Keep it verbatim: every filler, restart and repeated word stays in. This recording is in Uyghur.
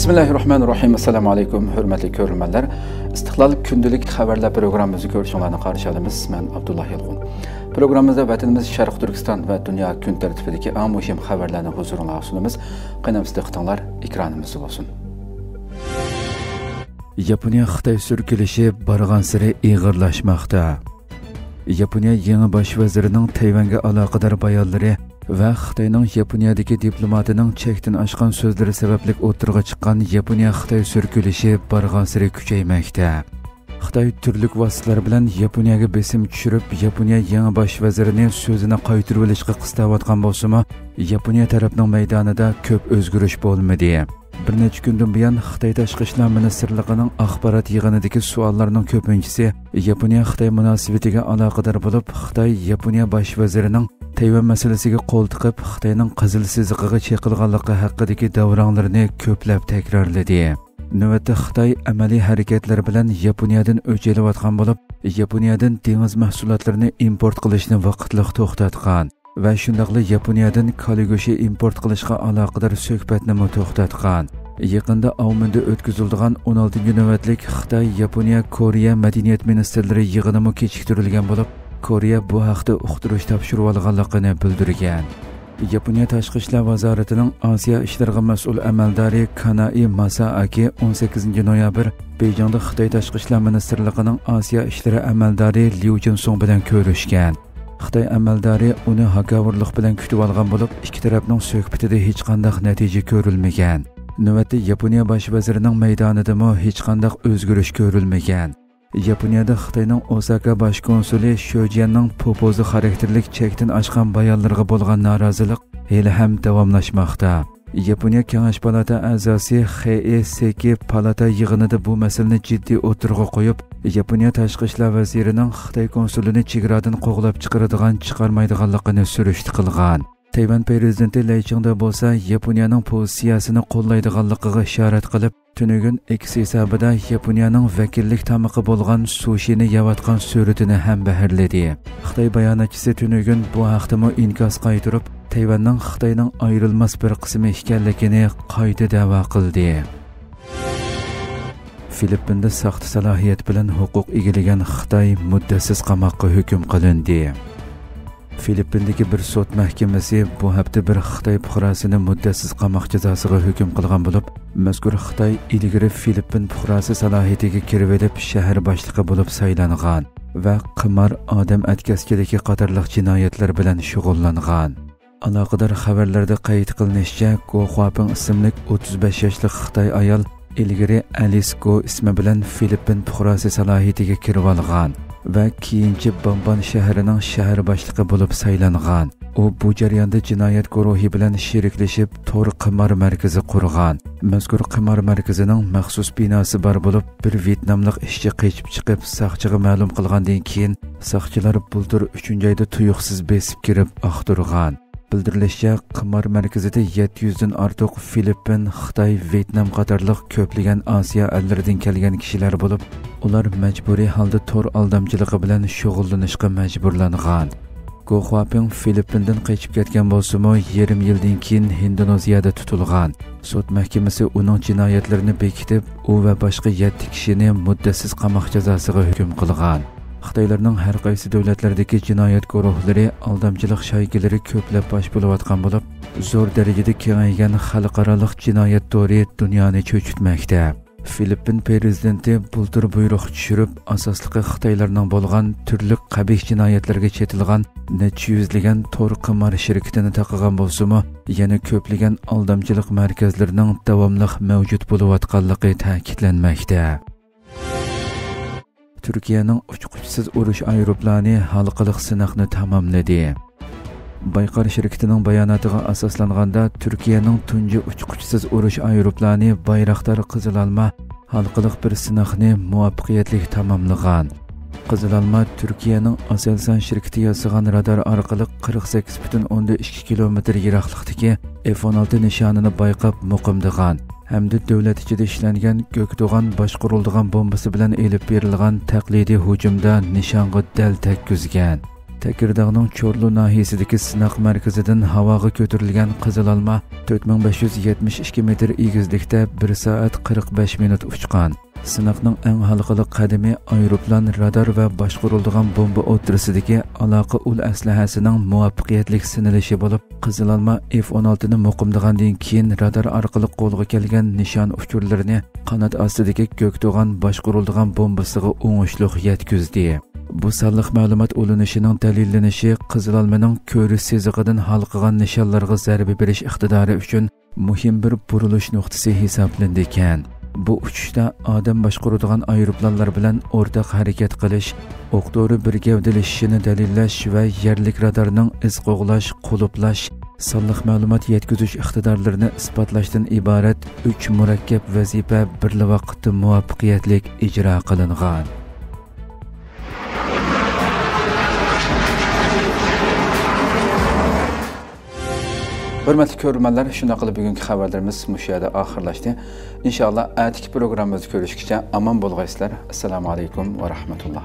بىسمىللاھىررەھمانىررەھىم. ئەسسالامۇ ئەلەيكۇم، ھۆرمەتلىك كۆرۈرمەنلەر. ئىستىقلال كۈندىلىك خەۋەرلەر پروگراممىمىزنى كۆرۈشۈڭلارنى قارشى ئالىمىز. مەن ئابدۇللا يالقۇن. پروگراممىمىزدا ۋەتىنىمىز شەرقىي تۈركىستان ۋە دۇنيا كۈن تەرتىپىدىكى ئەڭ مۇھىم خەۋەرلەرنى ھۇزۇرۇڭلارغا سۇنىمىز. قېنى، دىققىتىڭلار ئېكرانىمىزدا بولسۇن. ياپونىيە خىتاي سۈركىلىشى بارغانسېرى ئېغىرلاشماقتا. ياپونىيە يېڭى باش ۋەزىرىنىڭ تەيۋەنگە ئالاقىدار بايانلىرى ۋە خىتاينىڭ ياپونىيەدىكى دىپلوماتىنىڭ چەكتىن ئاشقان سۆزلىرى سەۋەبلىك ئوتتۇرىغا چىققان ياپونىيە خىتاي سۈركىلىشى بارغانسېرى كۈچەيمەكتە. خىتاي تۈرلۈك ۋاسىتىلەر بىلەن ياپونىيەگە بېسىم چۈشۈرۈپ، ياپونىيە يېڭى باش ۋەزىرىنى سۆزىنى قايتۇرۇۋېلىشقا قىستاۋاتقان بولسىمۇ، ياپونىيە تەرەپنىڭ مەيدانىدا كۆپ ئۆزگىرىش بولمىدى. بىر نەچچە كۈندىن بۇيان خىتاي تاشقى ئىشلار مىنىستىرلىقىنىڭ ئاخبارات يىغىنىدىكى سوئاللارنىڭ كۆپىنچىسى ياپونىيە-خىتاي مۇناسىۋىتىگە ئالاقىدار بولۇپ، خىتاي ياپونىيە باش ۋەزىرىنىڭ تەيۋەن مەسىلىسىگە قول تىقىپ، خىتاينىڭ قىزىل سىزىقىغا چېقىلغانلىقى ھەققىدىكى دەۋراڭلىرىنى كۆپلەپ تەكرارلىدى. نۆۋەتتە خىتاي ئەمەلىي ھەرىكەتلەر بىلەن ياپونىيەدىن ئۆچ ئېلىۋاتقان بولۇپ، ياپونىيەدىن دېڭىز مەھسۇلاتلىرىنى ئىمپورت قىلىشنى ۋاقىتلىق توختاتقان. ۋە شۇنداقلا ياپونىيەدىن كالا گۆشى ئىمپورت قىلىشقا ئالاقىدار سۆھبەتنىمۇ توختاتقان. يېقىندا ئاۋمېندا ئۆتكۈزۈلىدىغان ئون ئالتىنچى نۆۋەتلىك خىتاي-ياپونىيە-كورېيە مەدەنىيەت مىنىستىرلىرى يىغىنىمۇ كېچىكتۈرۈلگەن بولۇپ، كورېيە بۇ ھەقتە ئۇقتۇرۇش تاپشۇرۇۋالغانلىقىنى بىلدۈرگەن. ياپونىيە تاشقى ئىشلار ۋازارىتىنىڭ ئاسىيا ئىشلىرىغا مەسئۇل ئەمەلدارى كانائى ماسائاكى ئون سەككىزىنچى نويابىر بېيجىڭدا خىتاي تاشقى ئىشلار مىنىستىرلىقىنىڭ ئاسىيا ئىشلىرى ئەمەلدارى ليۇ جىنسۇڭ بىلەن كۆرۈشكەن. خىتاي ئەمەلدارى ئۇنى ھاكاۋۇرلۇق بىلەن كۈتۈۋالغان بولۇپ، ئىككى تەرەپنىڭ سۆھبىتىدە ھېچقانداق نەتىجە كۆرۈلمىگەن. نۆۋەتتە ياپونىيە باش ۋەزىرىنىڭ مەيدانىدىمۇ ھېچقانداق ئۆزگىرىش كۆرۈلمىگەن. ياپونىيەدە خىتاينىڭ ئوساكا باش كونسۇلى شۆجيەننىڭ پوپوزا خاراكتېرلىك چەكتىن ئاشقان بايانلىرىغا بولغان نارازىلىق ھېلىھەم داۋاملاشماقتا. ياپونىيە كېڭەش پالاتا ئەزاسى خېئى سېكى پالاتا يىغىنىدا بۇ مەسىلىنى جىددىي ئوتتۇرىغا قويۇپ، ياپونىيە تاشقى ئىشلار ۋەزىرىنىڭ خىتاي كونسۇلىنى چېگرادىن قوغلاپ چىقىرىدىغان، چىقارمايدىغانلىقىنى سۈرۈشتە قىلغان. تەيۋەن پىرېزىدېنتى لەي چىڭدې بولسا ياپونىيەنىڭ پوزىتسىيەسىنى قوللايدىغانلىقىغا ئىشارەت قىلىپ، تۈنۈگۈن ئېكس ھېسابىدا ياپونىيەنىڭ ۋەكىللىك تامىقى بولغان سۇشىنى يەۋاتقان سۈرىتىنى ھەمبەھىرلىدى. خىتاي باياناتچىسى تۈنۈگۈن بۇ ھەقتىمۇ ئىنكاس قايتۇرۇپ، تەيۋەننىڭ خىتاينىڭ ئايرىلماس بىر قىسمى ئىكەنلىكىنى قايتا دەۋا قىلدى. فىلىپپىندا ساختا سالاھىيەت بىلەن ھوقۇق ئىگىلىگەن خىتاي مۇددەتسىز قاماققا ھۆكۈم قىلىندى. فىلىپپىندىكى بىر سوت مەھكىمىسى بۇ ھەپتە بىر خىتاي پۇقراسىنى مۇددەتسىز قاماق جازاسىغا ھۆكۈم قىلغان بولۇپ، مەزكۇر خىتاي ئىلگىرى فىلىپپىن پۇقراسى سالاھىيىتىگە كىرىۋېلىپ، شەھەر باشلىقى بولۇپ سايلانغان ۋە قىمار، ئادەم ئەتكەسچىلىكى قاتارلىق جىنايەتلەر بىلەن شۇغۇللانغان. ئالاقىدار خەۋەرلەردە قەيت قىلىنىشىچە، گو خۇاپىڭ ئىسىملىك ئوتتۇز بەش ياشلىق خىتاي ئايال ئىلگىرى ئەلىس گو ئىسمى بىلەن فىلىپپىن پۇقراسى سالاھىيىتىگە كىرىۋالغان ۋە كېيىنچە بامبان شەھىرىنىڭ شەھەر باشلىقى بولۇپ سايلانغان. ئۇ بۇ جەرياندا جىنايەت گۇرۇھى بىلەن شېرىكلىشىپ، تور قىمار مەركىزى قۇرغان. مەزكۇر قىمار مەركىزىنىڭ مەخسۇس بىناسى بار بولۇپ، بىر ۋيېتناملىق ئىشچى قېچىپ چىقىپ، ساقچىغا مەلۇم قىلغاندىن كېيىن، ساقچىلار بۇلتۇر ئۈچىنچى ئايدا تۇيۇقسىز بېسىپ كىرىپ ئاختۇرغان. بىلدۈرۈلۈشىچە، قىمار مەركىزىدە يەتتە يۈزدىن ئارتۇق فىلىپپىن، خىتاي، ۋيېتنام قاتارلىق كۆپلىگەن ئاسىيا ئەللىرىدىن كەلگەن كىشىلەر بولۇپ، ئۇلار مەجبۇرىي ھالدا تور ئالدامچىلىقى بىلەن شۇغۇللىنىشقا مەجبۇرلانغان. گو خۇاپىڭ فىلىپپىندىن قېچىپ كەتكەن بولسىمۇ، يېرىم يىلدىن كېيىن ھىندونېزىيەدە تۇتۇلغان. سوت مەھكىمىسى ئۇنىڭ جىنايەتلىرىنى بېكىتىپ، ئۇ ۋە باشقا يەتتە كىشىنى مۇددەتسىز قاماق جازاسىغا ھۆكۈم قىلغان. خىتايلارنىڭ ھەر قايسى دۆلەتلەردىكى جىنايەت گۇرۇھلىرى، ئالدامچىلىق شايكىلىرى كۆپلەپ پاش بولۇۋاتقان بولۇپ، زور دەرىجىدە كېڭەيگەن خەلقئارالىق جىنايەت تورى دۇنيانى چۆچۈتمەكتە. فىلىپپىن پىرېزىدېنتى بۇلتۇر بۇيرۇق چۈشۈرۈپ، ئاساسلىقى خىتايلارنىڭ بولغان تۈرلۈك قەبىھ جىنايەتلەرگە چېتىلغان نەچچە يۈزلىگەن تور قىمار شىركىتىنى تاقىغان بولسىمۇ، يەنە كۆپلىگەن ئالدامچىلىق مەركەزلىرىنىڭ داۋاملىق مەۋجۇت بولۇۋاتقانلىقى تەكىتلەنمەكتە. تۈركىيەنىڭ ئۇچقۇچىسىز ئۇرۇش ئايروپىلانى ھالقىلىق سىناقنى تاماملىدى. بايقار شىركىتىنىڭ باياناتىغا ئاساسلانغاندا، تۈركىيەنىڭ تۇنجى ئۇچقۇچىسىز ئۇرۇش ئايروپىلانى بايراقدار قىزىل ئالما ھالقىلىق بىر سىناقنى مۇۋەپپەقىيەتلىك تاماملىغان. قىزىل ئالما تۈركىيەنىڭ ئاسېلسان شىركىتى ياسىغان رادار ئارقىلىق قىرىق سەككىز پۈتۈن ئوندىن ئىككى كىلومېتىر يىراقلىقتىكى ئېف ئون ئالتە نىشانىنى بايقاپ مۇقىمدىغان ھەمدە دۆلەت ئىچىدە ئىشلەنگەن گۆكدوغان باشقۇرۇلىدىغان بومبىسى بىلەن ئېلىپ بېرىلغان تەقلىدىي ھۇجۇمدا نىشانغا دەل تەگكۈزگەن. تەكىرداغنىڭ چورلو ناھىيەسىدىكى سىناق مەركىزىدىن ھاۋاغا كۆتۈرۈلگەن قىزىل ئالما تۆت مىڭ بەش يۈز يەتمىش ئىككى مېتىر ئېگىزلىكتە بىر سائەت قىرىق بەش مىنۇت ئۇچقان. سىناقنىڭ ئەڭ ھالقىلىق قەدىمى ئايروپىلان، رادار ۋە باشقۇرۇلىدىغان بومبا ئوتتۇرىسىدىكى ئالاقە ئۇل ئەسلىھەسىنىڭ مۇۋەپپەقىيەتلىك سىنىلىشى بولۇپ، قىزىل ئالما ئېف ئون ئالتىنى مۇقىملىغاندىن كېيىن، رادار ئارقىلىق قولغا كەلگەن نىشان ئۇچۇرلىرىنى قانات ئاستىدىكى كۆك تۇغان باشقۇرۇلىدىغان بومبىسىغا ئوڭۇشلۇق يەتكۈزدى. بۇ سانلىق مەلۇمات ئۇلىنىشىنىڭ دەلىللىنىشى قىزىل ئالمىنىڭ كۆرۈش سىزىقىدىن ھالقىغان نىشانلارغا زەربە بېرىش ئىقتىدارى ئۈچۈن مۇھىم بىر بۇرۇلۇش نۇقتىسى ھېسابلىنىدىكەن. بۇ ئۇچۇشتا ئادەم باشقۇرىدىغان ئايروپىلانلار بىلەن ئورتاق ھەرىكەت قىلىش، ئوق-دورا بىر گەۋدىلىشىشىنى دەلىللەش ۋە يەرلىك رادارنىڭ ئىز قوغلاش، قۇلۇپلاش، سانلىق مەلۇمات يەتكۈزۈش ئىقتىدارلىرىنى ئىسپاتلاشتىن ئىبارەت ئۈچ مۇرەككەپ ۋەزىپە بىرلا ۋاقىتتا مۇۋەپپەقىيەتلىك ئىجرا قىلىنغان. ھۆرمەتلىك كۆرۈرمەنلەر، شۇنداق قىلىپ بۈگۈنكى خەۋەرلىرىمىز مۇشۇ يەردە ئاخىرلاشتى. ئىنشائاللا، ئەتىكى پروگراممىمىزدا كۆرۈشكىچە ئامان بولغايسىلەر. ئەسسالامۇ ئەلەيكۇم ۋە رەھمەتۇللا.